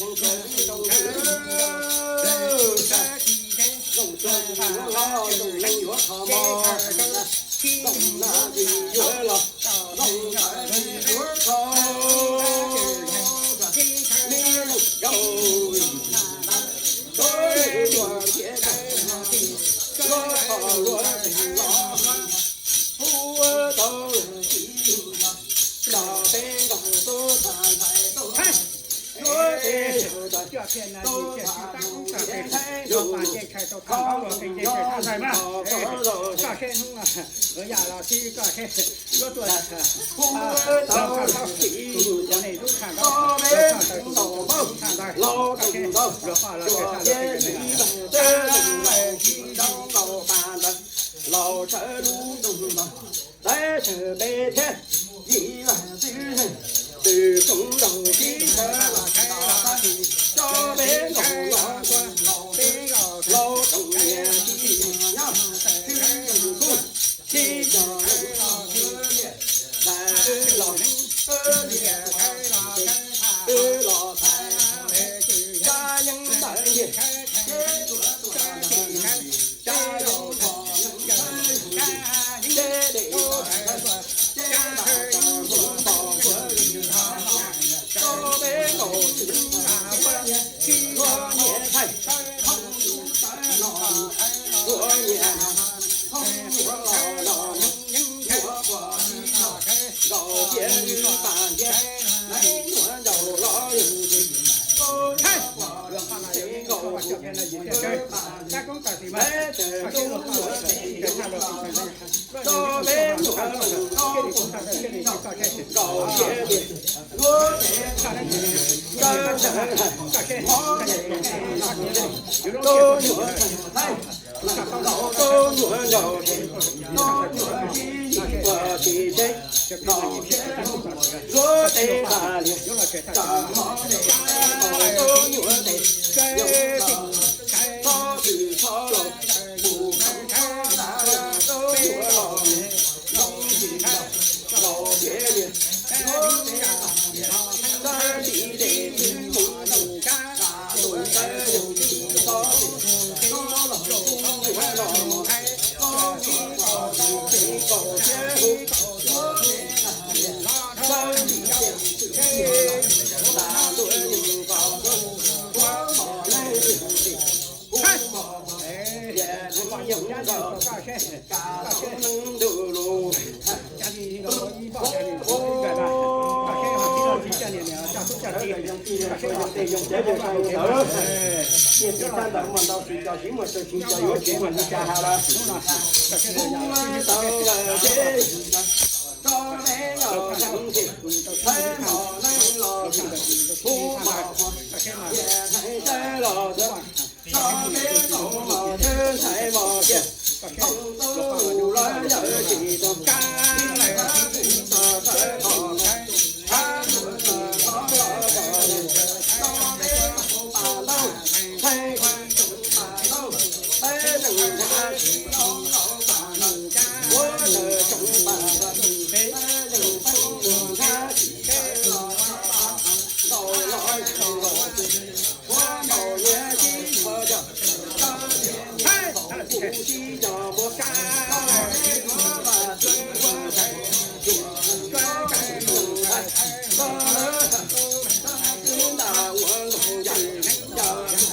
Coj thiaj no ces thiaj sib tab koob txog qee los mas yeej tshais tau koj hlob luag qee ces tshais tag ntxhais mas. Koj seb hnub no, yam los sib koj seb, yuav tuaj txog koj hlob, tus tus cov neeg tub tshaj ntawd, tshaj ntawd, tus tus tshaj ntawd, koj seb luag qoj los tshais tag luag qee ces Laus sawv lub nroog los, tab sawv peb thiab, yim vaj txwv twm koom nrog sib sawv los, tso peb nkaus los, laus tsoom niam txiv nyob, txwv yeej kuj sib cog los, tais los, wb los tais, tsa yeeb ntawd ntiag, tsa laus txhom yeeb ntawd, teb dej teb npam tau ntuav li, tso peb nkaus twv los, ntuav niam thaij, thoob ntuav sawv los, ntuav niam, thoob ntuav los los, ntuav quas tib los, nkaus tiav lwm pam thiab, ntuav ncaus los yog tis, ntuav quas tib nkaus, ntuav pam thiab, ntuav tawm ntuav ntuav tes, tso peb ntuav los, ntuav quas tib los, nkaus tiav li, ntuav tes, ntuav tes, ntuav tes, ntuav tes, ntuav tes, ntuav tes, ntuav tes, ntuav tes, ntuav tes,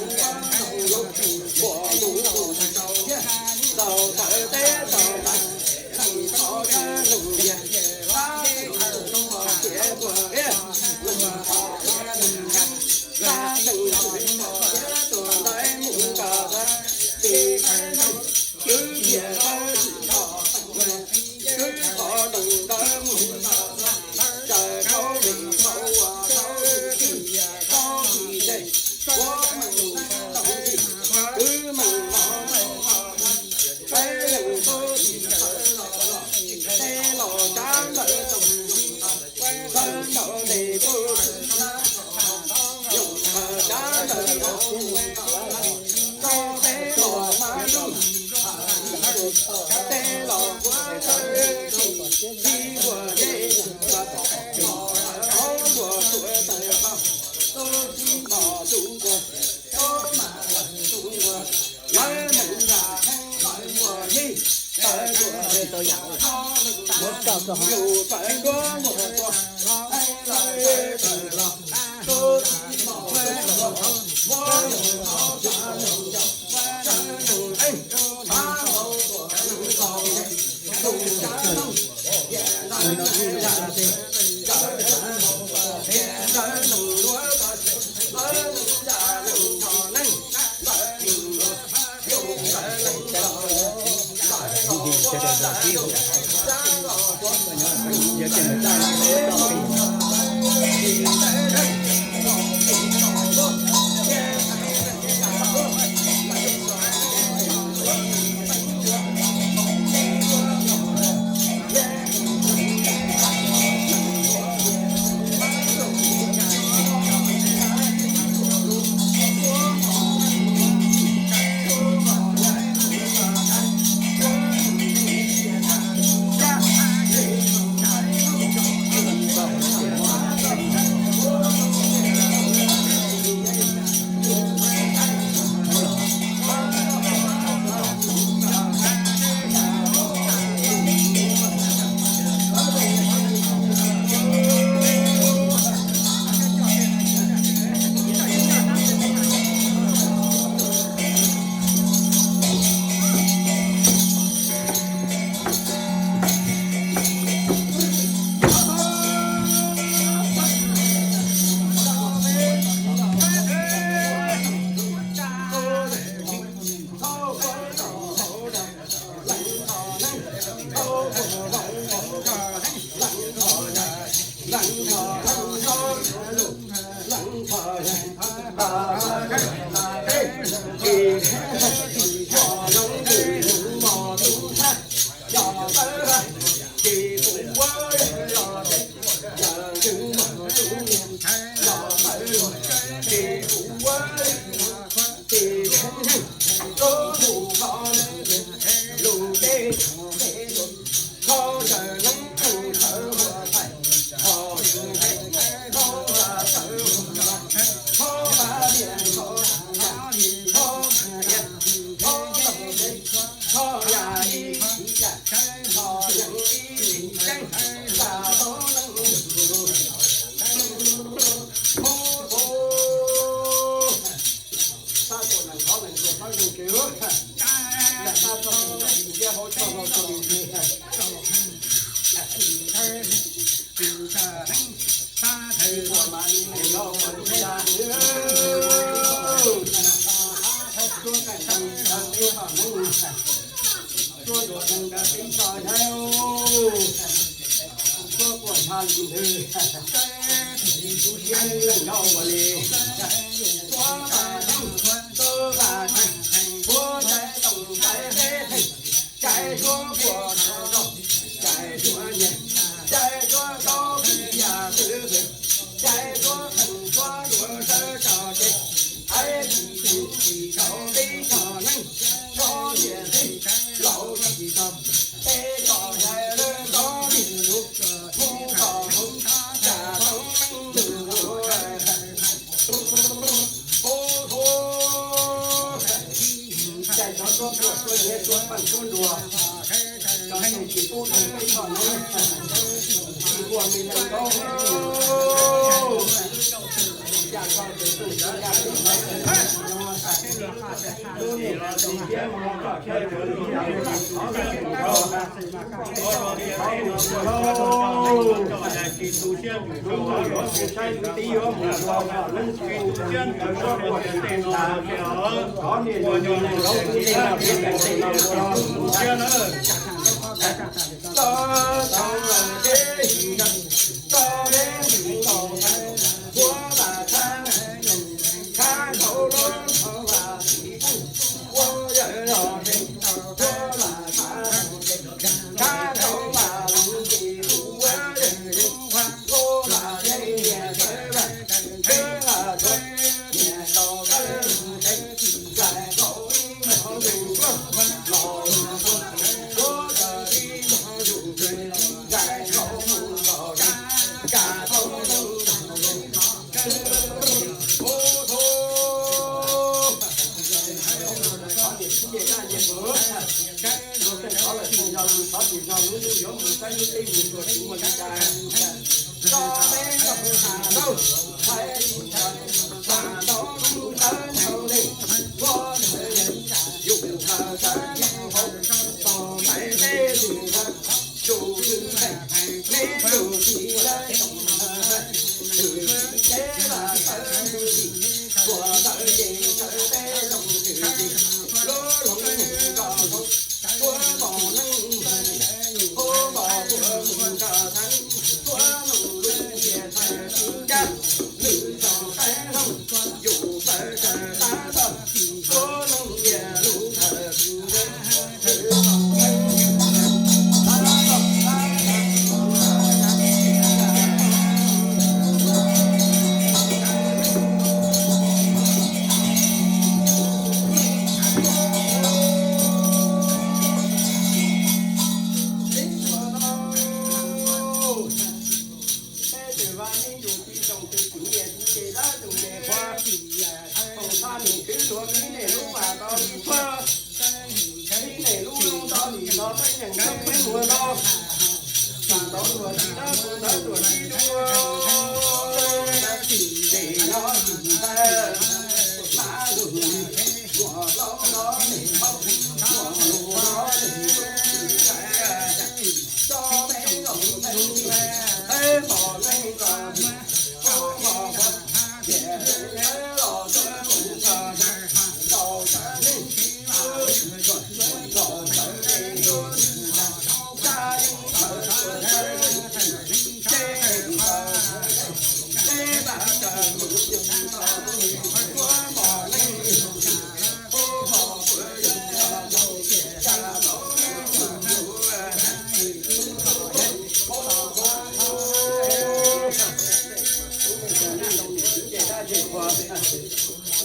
Tsis yog lus thov, tsis yog lub hnub yuav mus saib lub teb mus tsuas tsis muaj li cas. Tso peb nkaus has nraud, hais has nraud lub tawv ntau li, ua yus khaws sab hauv tog ntais teb tsis yog yus tus ntes, neb tus txiv lawv tus txiv ces lam tawv tus txiv, ua tawv ces tawv peb zoo tus txiv, lub hloov mus nkaus hloov, ua mos neej ua mos tua mus nkaus theeb, ua nus lub ntias thaws tsis ncaj, lwm txoj qab hloov yus txawj tsaws tab txog, ua neej ntias lub thawj tus Peb tus vaj ib tus txiv zoo tus txiv nyiam txiv ces dawb tus nyiam qhua, thaum txog nws twb luag qhib nej lub vas tau li qhua, qhib nej lub lub tau li tau peb nyeem tau peb muag tau, tas tau luag txiv dawb tus ntawd tuam txiv dua. Ces no tsis ntawd, mas lug muam hlob no, muam lug no, tso peb los peb, peb mos neej tso, peb mos,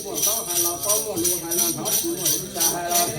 Muaj qauv hais los paub, muaj lus hais los hnov, tsis muaj lus tsis hais los.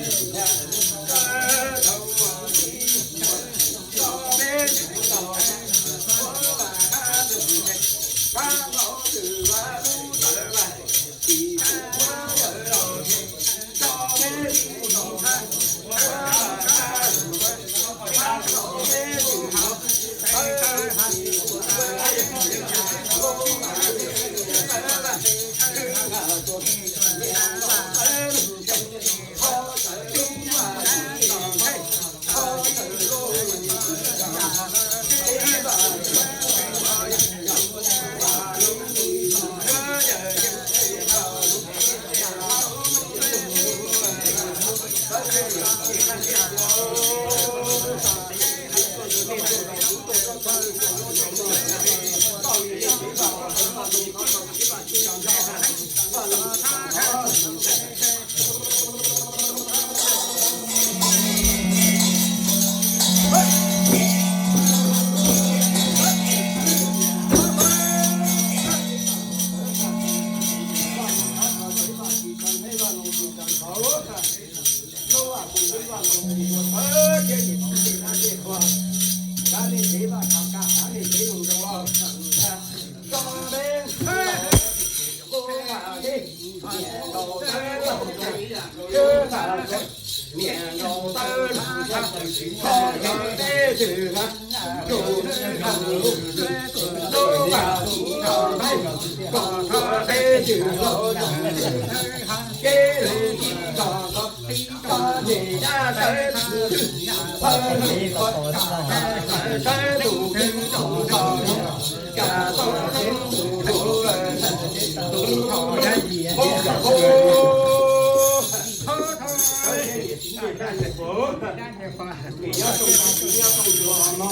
Nyob rooj tsuas no,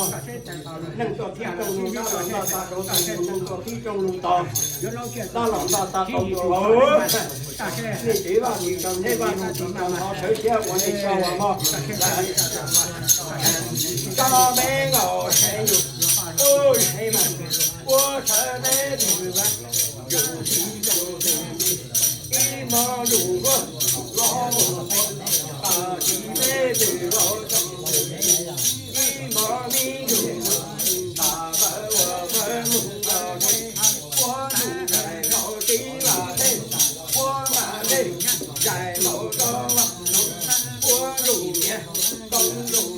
neej txoj kev rooj lub kab los noj tag rau tag, neej txoj kev rooj lub tog, dab los noj tag rau tsuas hauv. Nej cev vaj tsis tau, nej vaj tsis tau, ho sawv siab ua nej tsa ua mog. Tso peb nkaus, ua sawv peb tus, ib hmo lug ua los mus, tsis peb tus los tsoom, ib hmo me lug, tas pawg ua pawg mus los, ua lug zais nkaus tib vaj teb, ua mam le zais nkaus rau vaj, ua lug niam koob lug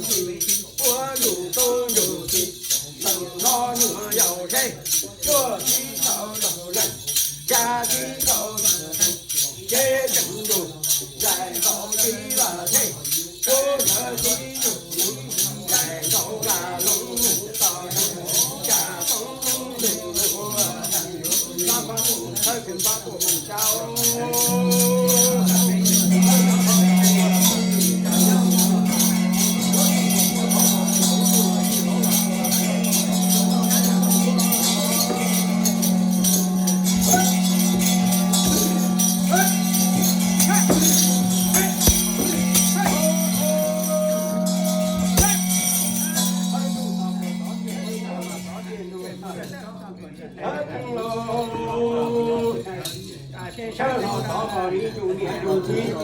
Sawv los thov kom nws yug niam yug txiv,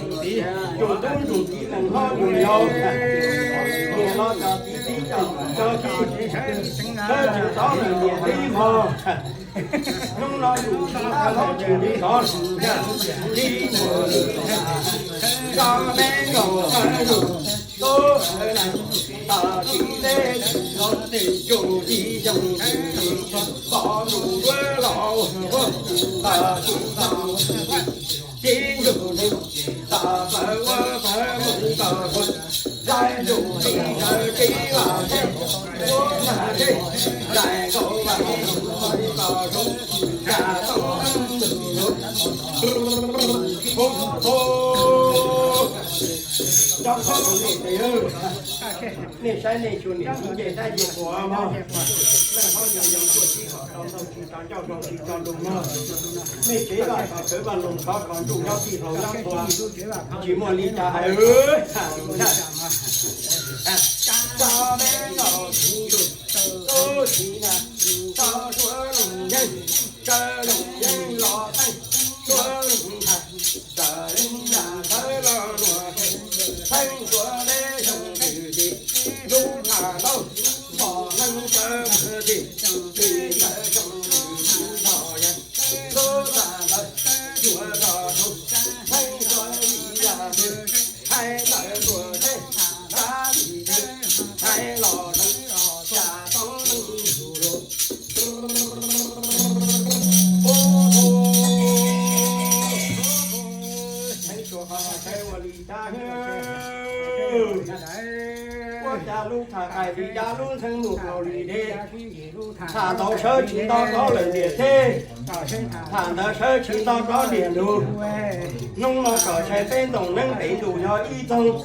yug tub yug kiv, leej hlob yug yau, niam los cov txiv, txiv cov tub, cov kiv, sawv tsis txhob lees niam txiv mog. Hnub no yus tsis tab hlob tsis nti tod, tib muag cov me nkaus yus tub na, tsis teb los yus tsis xyoo, pom nus duab los tsis tau, tib yug nws tau pawg ua pawg mus tau, zais yus tsis raws tsis vam thiab, ua mag thiab, zais nkaus vam mus tau zoo, cas tau zoo. Nco qab rau nej tes, nej saib nej xyuas niam txiv nce dab nce qhua mog. Leej hlob yau yau tuaj tib kom tau ntau tsis tau ncauj, rau tsis tau nroog mog. Nej tsev vaj kom tsev vaj, loos thov kom ntsuj nyob tij laug nyob txhua, tsis muaj li cas hais. Tso me no tub si na, tso suav loos yeej, tso loos yeej los teej, suav loos ntha, tso loos ntha sawv los luag, teej suav deb xyoo twm tsis, lub tham tau, pom neeg sawv twm tsis, tsis sawv xyoo twm tsis pom yeej, lub tham ntawd yuav tso rau, teej suav yim yam twg, hais ntawd tuam teb, tab lim twg, hais los cas tau neeg yug lus. Ua li cas, ua cas lub tham qaij li cas, lub ntxhee mus kaus li deb, tham ntau sawv tsis nto rov lees niam teb, tham ntawd sawv tsis nto rov niam lus. Hnub no kom sai peb ntoom neeb pem ntuj yog ib txoog,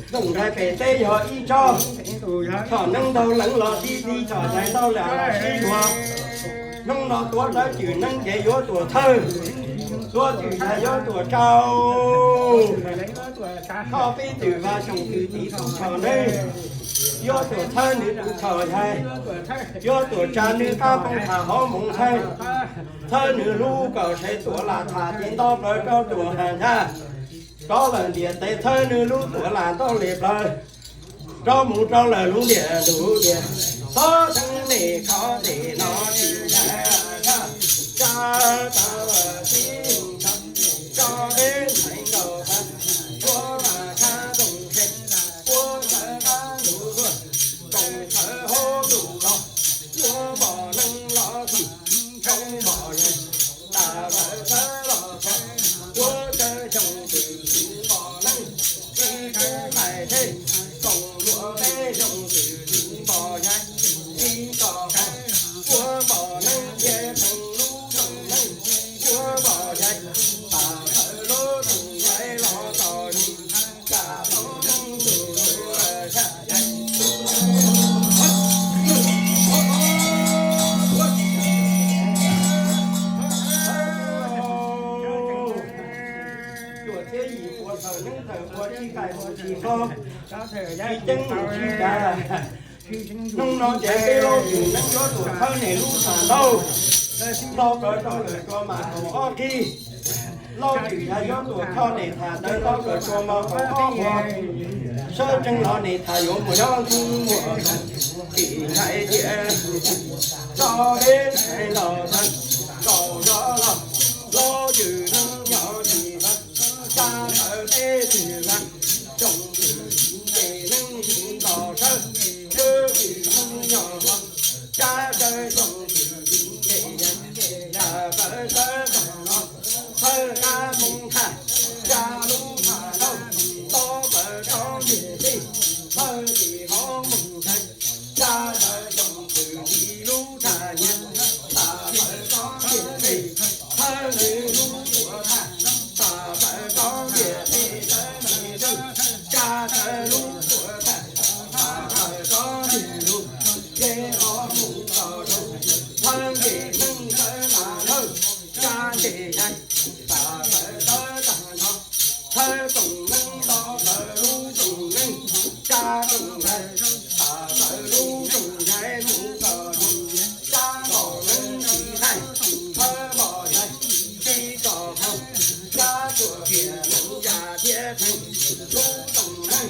ntoom ntais pem teb yog ib tsob, txhom neeb ntau leev los tib tib, txhom zais ntau lam los sib yuav. Hnub no tuav rawv cwm neeb ces yuav tuam thawj, tuav cwm zais yuav tuam tsau. Thoj peb twm vas xyoos twm tiv txhom neeb, yuav tuam thawj nws tus txhom zais, yuav tuam tsau nws qab poob tham hauv moos ntxhee. Thawj nws lub kom sai tuam lam tham ces nto plaws rau tuam has ntag. Rov lawm ntiam teb thawj nws lub tuam lam nto li plaws. Rov mus rau lawm lub ntiam lub ntiam, txhob teeb me khov tes no tsis ntshai, tsa tau tib tso peb ntxhais nkaus, ua mas khab toom khe, ua sawv qab lus luag, koom sawv hauv lus los, ua npom neeg los txim, koom npom yeej, tas lawm sawv los txog, ua tsawg xyoo twm tsis npom neeg, tsis kub hais thiab, koom luag peb xyoo twm tsis npom yeej, tsis kom qab, ua npom neeg cia pheej lub koom neeg, ua npom yeej, tas lawm lub koom yeej los txog zoo, cas tau neeg tus lub sab yeej. Cuaj txhiab yim ua thaum neeb thaum ua tsis qaij ua tsis hlob, tsis ceeb ua tsis dav. Hnub no ces peb laub cwm neeb yuav tuam thawj niam lub tham ntau, ntau plaws rau lawm rua mas kaum ob qib. Laub cwm yog yuav tuam thawj niam tham ntawd ntau plaws rua mas kaum ob qib. Sawv tsees los niam tham yuav mus nyob ntxhee muag, tim ntshai tias tso deb ntshai los txhawj, kaum zos los laub cwm neeb nyob tsis txawj, tsa ntawd peb tsis txawj, tsoom twm nce neeb tsis nto sawv, lub cwm neeb nyob hlo, tsa sawv tsoom twm nce yeej, tsa sawv sawv tsoom no, txhawj qab poob tham, tsa lub tham lauj, neeb nto plaws lub rooj neeb, tsa rooj ntxhais, tham plaws lub rooj ntxhais mus kom zoo, tsa nto neeb tsis thaij, thawb nto ntxhais, tsib tso qhov, tsa cuaj tiam neeb ya thiab theej, lub rooj neeb,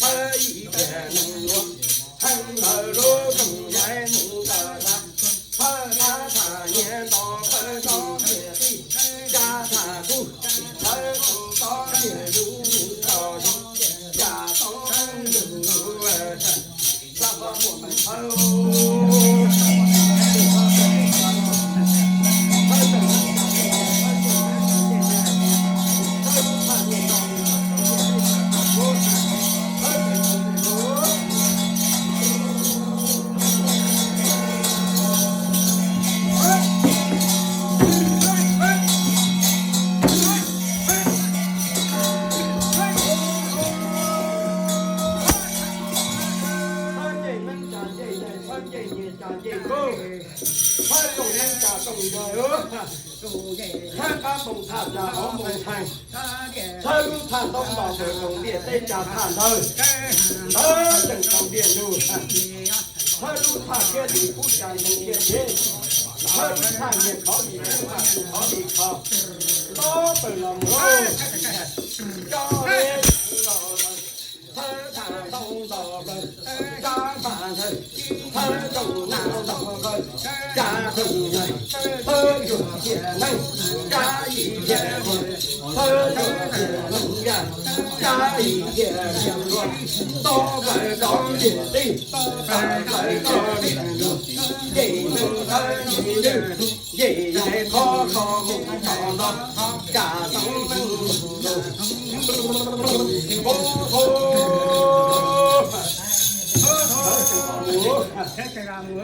thawb yim tiam neeb luav, theej plaws lub rooj ntxhais mus kom tag, thawb thab tham nyiaj nto plaws tsob ntiag tij, tsa tham kub, thawb tsob ntiag lub mus kom zoo, tsa tsob ntiag lub, tsa qhov muaj meej thawb. Thawb ncej neeb tsa ncej ncaig, thawb ncej nyiaj tsa ncej nkaug, thawb rooj neeb tsa rooj ntxhais, thawb qab npoo tham tsa qhov npoo theej, thawb lub thaj ntaub nto ntawm roos ntiaj teb tsa thaj ntawd, ntawd tseem tsaus ntiag lug. Thawb lub thaj siab li kub tsa ntoo thiaj tsev, thawb lub thaj nyiaj khov li kub tsa ntoo khov li kho, nto plaws los mus, tso le los, thawb tham ntaub nto plaws, tsa tham ntawd, thawb rooj naj nto plaws, tsa rooj ntxhais, thawb cuaj tiam neeb, tsa yim tiam luav, thawb cuaj tiam neeb ya, tsa yim tiam tiam luav, nto plaws tsob ntiag tij, tham plaws tsob ntiag luav, ncej neeb thawb ncej ntug, ncej yaig qhov kho mus tso nto, tsa tsob neeb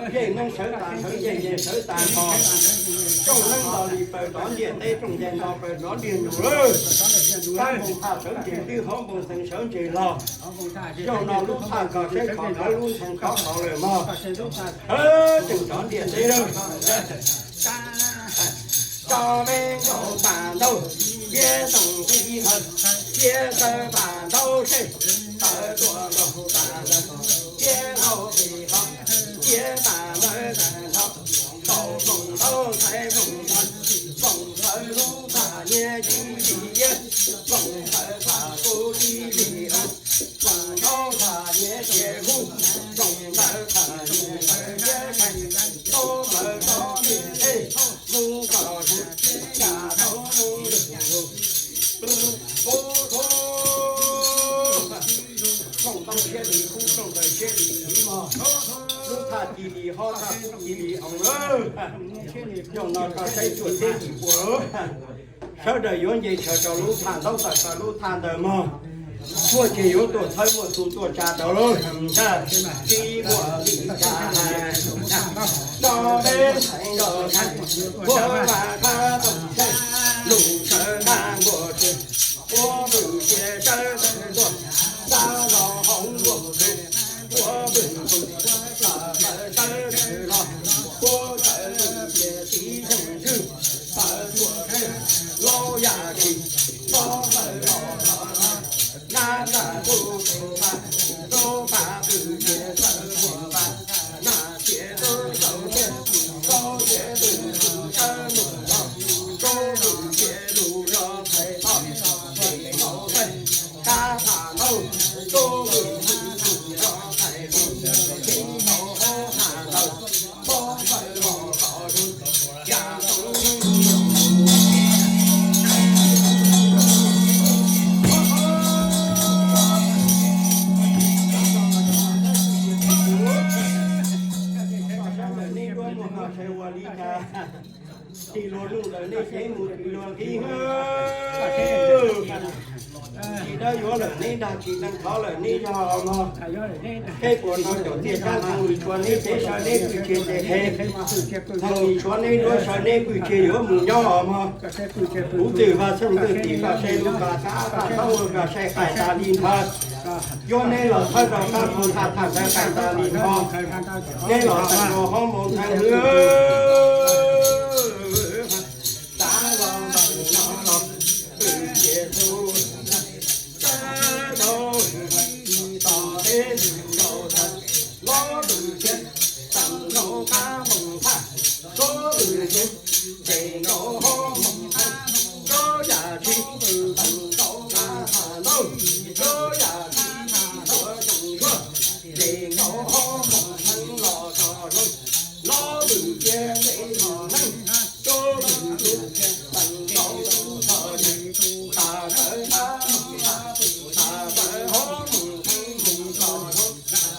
ncej neeb sawv tas sawv, ncej ncej sawv tas nto, rooj neeb nto li plaws tsob ntiaj teb, rooj ncaig nto plaws tsob ntiag ntsug lawm. Qab npoo thaj sawv ntseg twb, hauv npoo theej sawv ntseg los. Zaum no lub thaj kom saib khov khawv, lub theej khov khov lawm mog. Tseem tsob ntiaj teb lawm. Tso me nkaus pam ntaub, thiab toom tib hawv, thiab sawv pam ntaub sej, tawv tuaj nkaus pam ntawd, thiab hau pes hov, thiab pam ntawd tawm nrho, ntaus rooj ntaub ntxhais rooj ntxhais, rooj ntxhais lub thaj nyiaj tib li iab, rooj ntxhais thaj kub tib li oo, rooj ntaub thaj nyiaj tiaj kub, rooj ntxhais thaj nyiaj ntxhais thiab kheej, ntaub plaws tsob ntiag teb, mus kom zoo, tsa tsob ntiag lug, mus thoob. Rooj ntaub siab li kub, rooj ntxhais siab li txiv mog, lub thaj ci li hob, thaj kub ci li oo lawm. Zaum no koj saib cuaj txhiab yim pua lawm. Sawv daws yuav nce chaw rau lub thaj ntaub, tawm plaws lub thaj ntawd mog. Muaj ceg yuav tuaj txhawb, muaj txuj tuaj tsa rau lawm. Tib muaj li cas hais, tso peb ntxhais nrog thaiv, ua vas thab toom tseg, lus sawv nqa nkuaj tseg, ua lwm sia sawv tawm ntua, xa los hauv nkuaj tseg, ua lwm tus, xa sawv tawm los, ua sawv lwm sia tib xyeej ntswg, sawv tuaj tseg, laub yam kis, txhob sawv los, nab tsa tub tub pha, tub pha pw cia sawv tuaj pha, nab cia tub tau tiag, txhob cia lwm tus sawv mus los, tub lwm cia lus zog thaiv toj, txhob cia tau txaij, kab tham ntaub, tub lwm tus zog thaiv toj, txhob cia tau hauv tham ntawd, txhob sawv los kom zoo, yam tau zoo. Ntawm neb duab muaj qhov tshais ua li cas, tig luag nuj ntawm neb cev mus tig luag nqi. Tsis dawb yuav lawm neb dag, tsis neeg thov lawm neb yog mog. Peb puas tau caum txiaj tsab, thaj lis tshuav neb tsev sawv neb pw tsev tes qhe, thaj lis tshuav neb duab sawv neb pw tsev yuav mus nyob os mog. Kuv twm Vaj Xyooj Ntxwj Tim, koj saib lub pas qab thaj ntaub, koj saib qaij tas li ntawd. Yuav neb los thawb rau qab npoo thaj, thaj ntawd qaij tas li ntawd. Neb los tawm rau hauv npoo theej, tav los ntawm no los pw cia tus, Los yam tsis tsis tuav zoo zuag, ces nkaus hov mus heev los txog zoo. Los vwm cia ntev los neej, cov vwm tus teem nkaus txog ces, tas lawv tab mus tas, tas lawv hov mus heev mus txog zoo.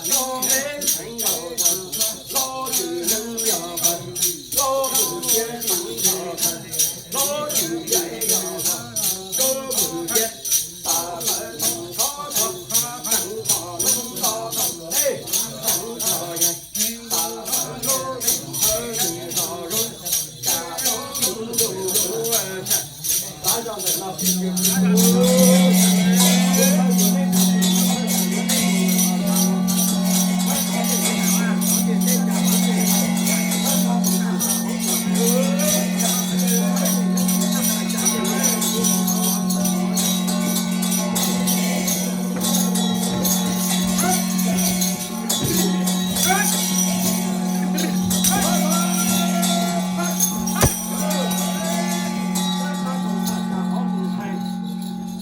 Los ntev heev los txog, los vwm neeg yog, los vwm cia tsis tsis, los vwm yaim yog, cov vwm cia. Tas lawv txog txog txog, teem txog neeg txog txog ntej, teem txog yaim, tas lawv lub teem thawj tsis txog zoo, cas tau ntuj lub tshaj. Tav zog ntawm no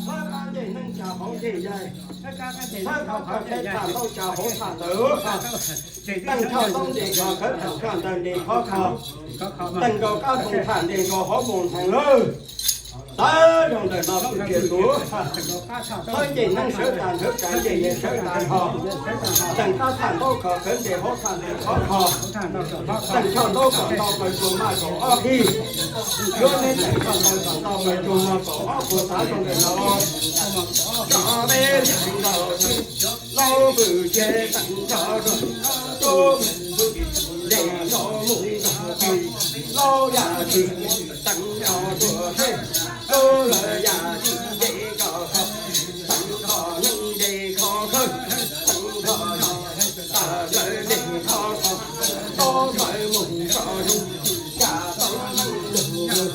Txhawb qab ncej neeg cas hauv ncej yaig, txhawb qab kawm tej tham ntau cas hauv tham ntawd, teem choj ntaub ntes khov khawv, teem choj ntawv ntes khov kho, teem nkaus qab voos tham ntes nkaus hauv voos ntheev lawm. Tawv zoo ntawm no kuj tias tus, txhawb ncej neeg sawv tas nthawv kav ncej ncej sawv tas nrho, teem qab tham ntaub khov khawv ntes hauv tham ntes khov kho, teem choj ntaub kom nto plaws tsuas maj kaum ob qig, yuav neb teem choj ntaub kom nto plaws tsuas maj kaum ob puas tav zoo ntawm no. Cov peb ntaus laub vwm cia teem nto rau, tuaj ntes nto mus nto plig, laub yam tsis teem nto rau peb, tuaj lawm yam tsis ntes nto kho, teem kho neeg ntes kho khawb, teem kho no tas lawv ntes kho kho, tau lawv mus tso zoo, cas tau neeg lug lug.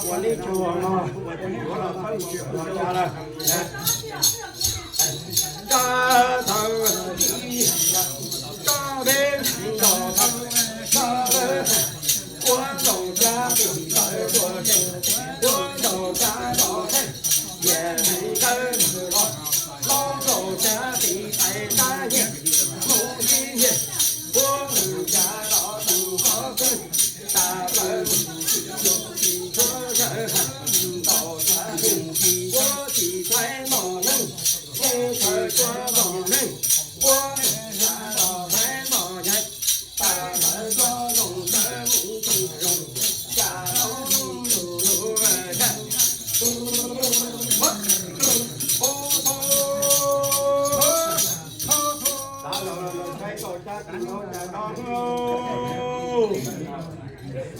Ua li tsuag no, ua tsis yuav los thawj ua tsis ua cas lawm. Tsa tawv, tsa deb, tsa tawv, tsa deb, ua ntaus tsa tim tawv tua tsees, ua ntaus tsa dov tsees, yam neeg tawv los, los ntaus tsa tim tais tsa nyiaj, mus sib nyiag, ua ntaus tsa dov tus koj kwv, tas plaws mus tsis mus tsis tshua zawv, ntaus tsa mus tsis ua tsis txhais mos neeg, ntshaw tsuav mos neeg, ua ntaus tsa dov txhais mos yaig, tas plaws tsuav zoo txawv mus tsis zoo, cas tau lug lug yag.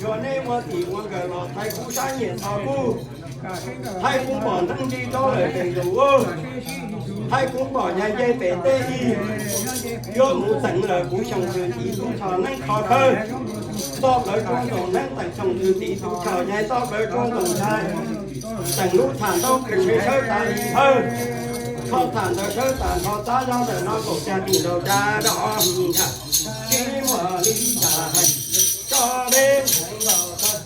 Yog nej ua tim ua nkawm los thaiv kub sab nyiam txog kub, thaiv kub npom neeb nti rau lawm pem zus, thaiv kub npom nyav nce pem teb ib, yuav mus txeev lawm kuv xyoo twg tiv tub rho neeb kho khawb, nto plawv tsuab ntoos neeb txeev xyoo twg tiv tub rho nyav nto plawv tsuab ntoos ntshai, txeev lub tham ntaub kws sawv tas li thawj, kho tham ntawd sawv tas nrho txab zog ntawm no kaum cag tim ntaus tsa dov, tsis muaj li cas hais, tso deb los thawj,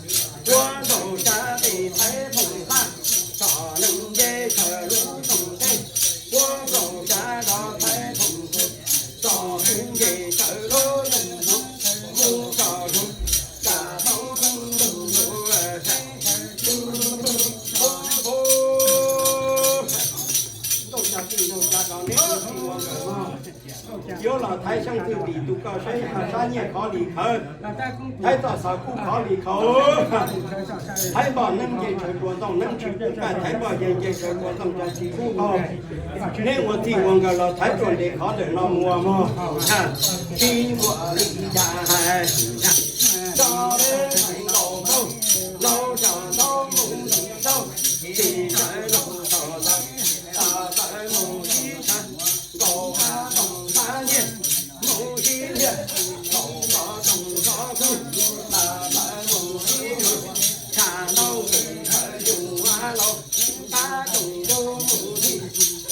ua ntaus tsa tes thaiv phoom paj, tso neeg nce chaw lub rooj teb, ua ntaus tsa dov thaiv phoom paj, tso neeg nce chaw lub rooj teb, mus tso zoo, cas tau ntuj lub tshaj. Ntaus tsa tim ntaus tsa dov neb ua tim ua nkawm no, yuav los thaiv xyoo twg tim tus koj saib, sab nyiaj khov li khawv, thaiv txoj xov kub khov li khov, thaiv npom neeb nce tsawv dua ntoo neeb tsis pub nqaij, thaiv npom nce nce tsawv dua ntoo tsis pub nqaij. Neb ua txij ua nkawm los thaiv tsuas ntes khov ntawm no mus mog. Tsis muaj li cas hais, tso deb thaiv nkaus nkaus, laus tso ntaub mus ntaus ntaub, tsis rawv laus tso ntawv, tso ntawv mus sib tshawv, nkaus qab toom qab nyiaj, mus sib nyiag, nkaus qab toom qab kub, tsa ntawv mus sib nyiag, tsa ntaub nqis tshawv yus ua laus, qab toom ntuj mus sib,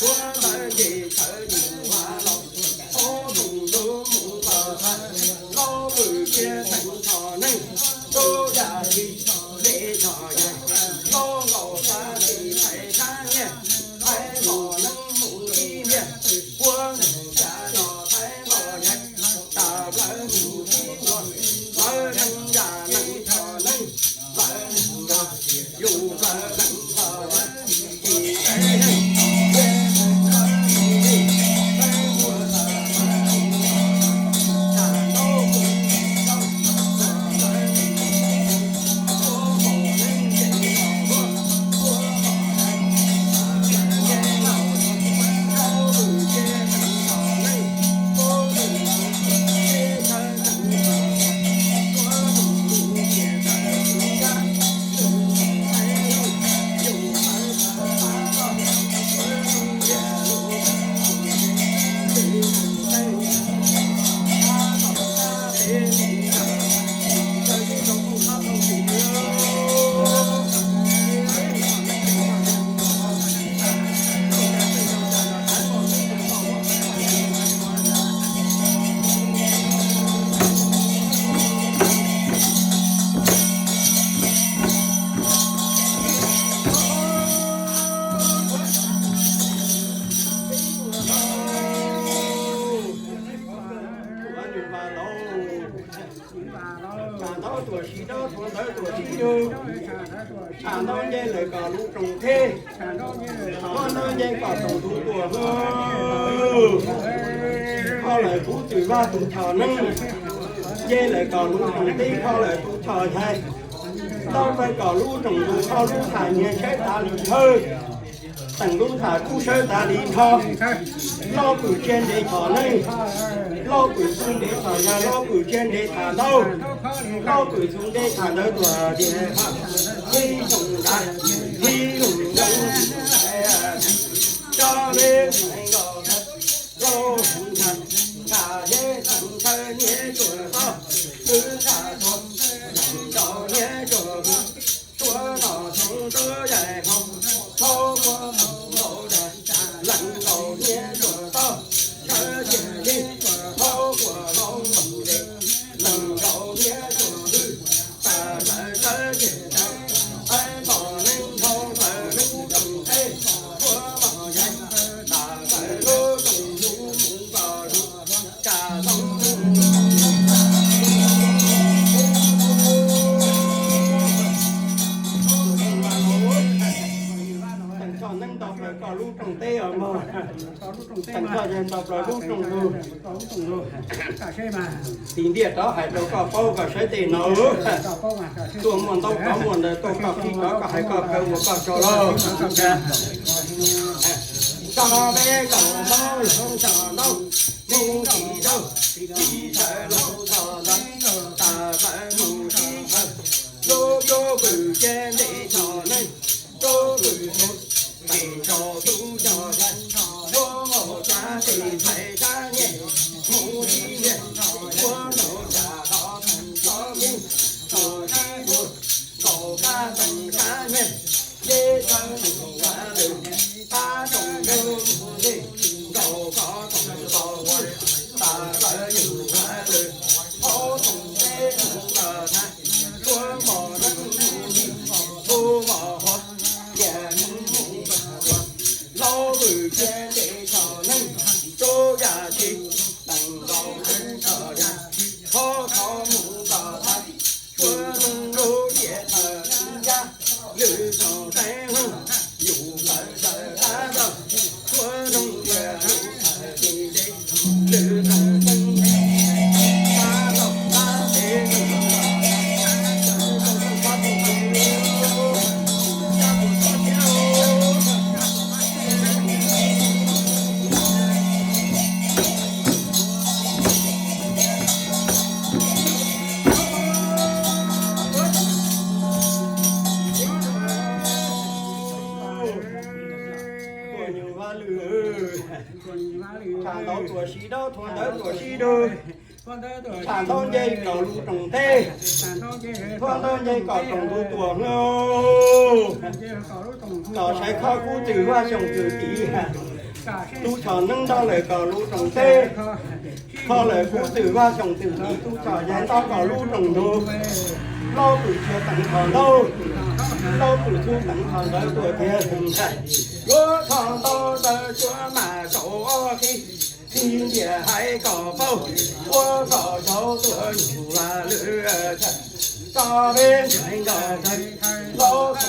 ua ntawv nce tshawv yus ua laus, qab toom ntuj mus los thaiv, laub vwm cia teem Thaum ntau tuam sib dob, thaum ntawd tuam sib dug, thaum ntau nce lawm kom lub roos teb, thaum ntau nce kom roos tus tuam hwj, kho lawm kuv twm vaj tus choj neeb, nce lawm kom lub roos teb, kho lawm tus choj ntxhais, ntau lawm kom lub roos ntug, kho lub tham nyiaj saib tas li nthawj, teem lub tham kub saib tas li nrho. Loj pwm tsia ntev choj neeb, loj pwm txuj ntev choj yaj, loj pwm tsia ntev tham ntau, loj pwm txuj ntev tham ntawd tuam tias, hib zoo nrad, hib zoo nrad, tso le nkaus, zoo nrad, nrad yej txoov thawj niab tsuas toj, kwv nrad txoov, nrad nrau niab tsuas hwj, tsuas toj txoov tub yaig hau, thaub quas hau nkaus dag, leej nkaus niab tsuas toj, sawv tiag li, thaub quas hau nkaus de, leej nkaus niab tsuas hwj, tas plaws sawv tiag tas, pab pom neeb dhau plaws lub roos teb, tsuas mos yaig, tas plaws lub roos yug mus koj lug, tsa tau teem choj neeb nto plaws koj lub roos teb os mog, teem choj yaj nto plaws lub roos ntug. Tiv ntiaj rov hais rau koj paub koj saib tej no, tuaj muaj ntaub kov muaj ntawv tuaj koj qhib rov koj hais koj kawg ua koj tso lauj. Tso peb nkaus ntaub, tso ntaub, mus tsis tau, tsis tawm los txog ntawd, tas plaws mus tsis tawm, lub rub pwm tsia ntev choj neeb, rub pwm txuj, tes nrau tub coj yaj, muab nkaus tsa tes ntxhais sab nyiaj, mus ib nyiaj, muab nkaus tsa tov txoov txoov kub, txoov sib dua, nkaus kab txoov sab nyiaj, nce sawv mus ua lwm, kab txoov ntug mus nce, nkaus kov txoov tau ua, tas plaws yug ua lwm, hauv txoov teb mus koj thab, tsuas pom neeb mus ntij, tsuas pom qhov nyiaj mus mus koj ua, laub pwm tsia ntev choj neeb, tsuas yam tsis teem nkaus tus choj yaj, qhov qhov mus koj thab, tsuas zoo lub tiaj thawj yaj, lwm txoj teeb hwj, yus sawv sawv tab txog, tsuas zoo tias lub thawj txij ntev, lwm txoj teeb tab txog tab teb, tuam nyuj vaj lwm, tham ntau tuam sib dob, thuav ntawv tuam sib dug, tham ntau nce kom lub roos teb, thuav ntau nce kom roos tus tuam hwj, kom saib kho kuv twm vaj xyoos twm tiv, tub choj neeb nto lawm kom lub roos teb, kho lawm kuv twm vaj xyoos twm tiv, tub choj yaj nto kom lub roos ntug, laub pwm tsia teem kho ntau, laub pwm txuj teem kho ntawd tuam tias, yuav kho ntau ntawd tsuas mam saum ob qhib, qhib ntiag hais kom paub, ua kom saum tuam nyuj vaj lwm, tso peb ntxhais nkauj ntxhais laus